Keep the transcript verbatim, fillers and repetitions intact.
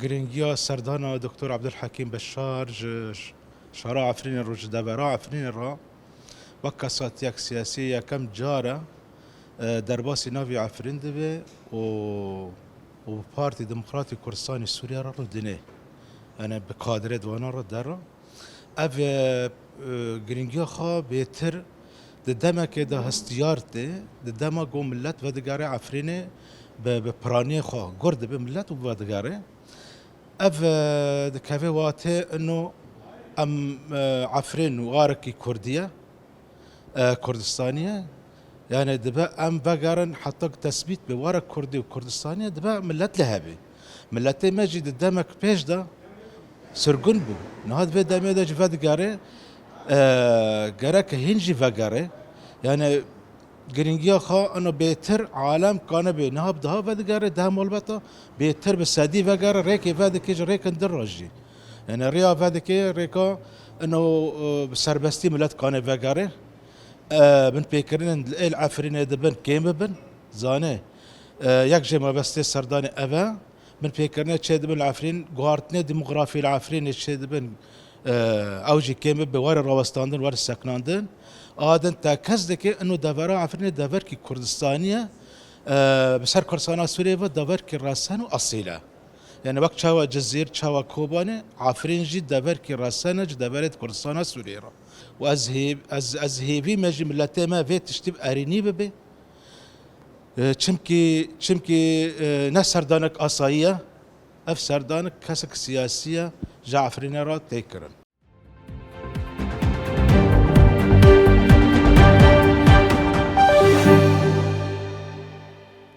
Girîngiya serdana Doktor Abdulhekîm Beşar ji şara Efrînê re, ji devera Efrînê re, wek kesatiyek siyasî yekem car e, e, derbasî navî Efrîn dibe û, û bi Partî Demokratî Kurdistanê Sûriye re rûdinê. Yani bi kadrê di wana re dera. Ev, e, e, girîngiya xwe bêtir di demekê de hestiyar tê, di dema ku millet vedigere Efrînê bi, bi piraniyê xwe gur dibe millet û vedigere. Ev, e, dikeve watê ino em, e, Efrîn warekî Kurdî ye, e, Kurdistanî ye. Yani dibe em vegerin heta ku tesbît be warek Kurdî û Kurdistanî ye, dibe millet li hebe. Milletê me jî di demek pêş de sirgûn bû. Niha di vê demê de jî vedigere, e, gerek hîn jî vegere. Yani girîngiya xwe ino bêtir alem kane bê. Niha bi daha vedigere, daha malbeta bêtir bi sedî vegere, rêkê vedike ji rêkin din re jî. Yani rêya vedike, rêka ino, e, bi serbestî millet kane vegere. E, binpêkirinên li êl Efrînê dibin kêm bibin. Zane, e, yek jê mebestê serdanê ev e. Binpêkirinê çê dibin li Efrîn, guhartinê demografî li Efrînê çê dibin, e, ew jî kêm bibe, were rawestandin, were sekinandin. A din tekez dike, ino devera Efrînê deverkî Kurdistanî ye. E, bi ser Kurdistana Sûriyê ve deverkî resen û esîl e. Yani wek çawa Cizîr, çawa Kobanê, Efrîn jî deverkî resen e ji deverê Kurdistana Sûriyê re. Û ez hêv-, ez, ez hêvî me jî milletê me vê tiştî bi erînî bibe. E, çimkî, çimkî, e, ne serdanek asayî ye, ev serdanek kesek siyasî ye, ji Efrînê re tê kirin.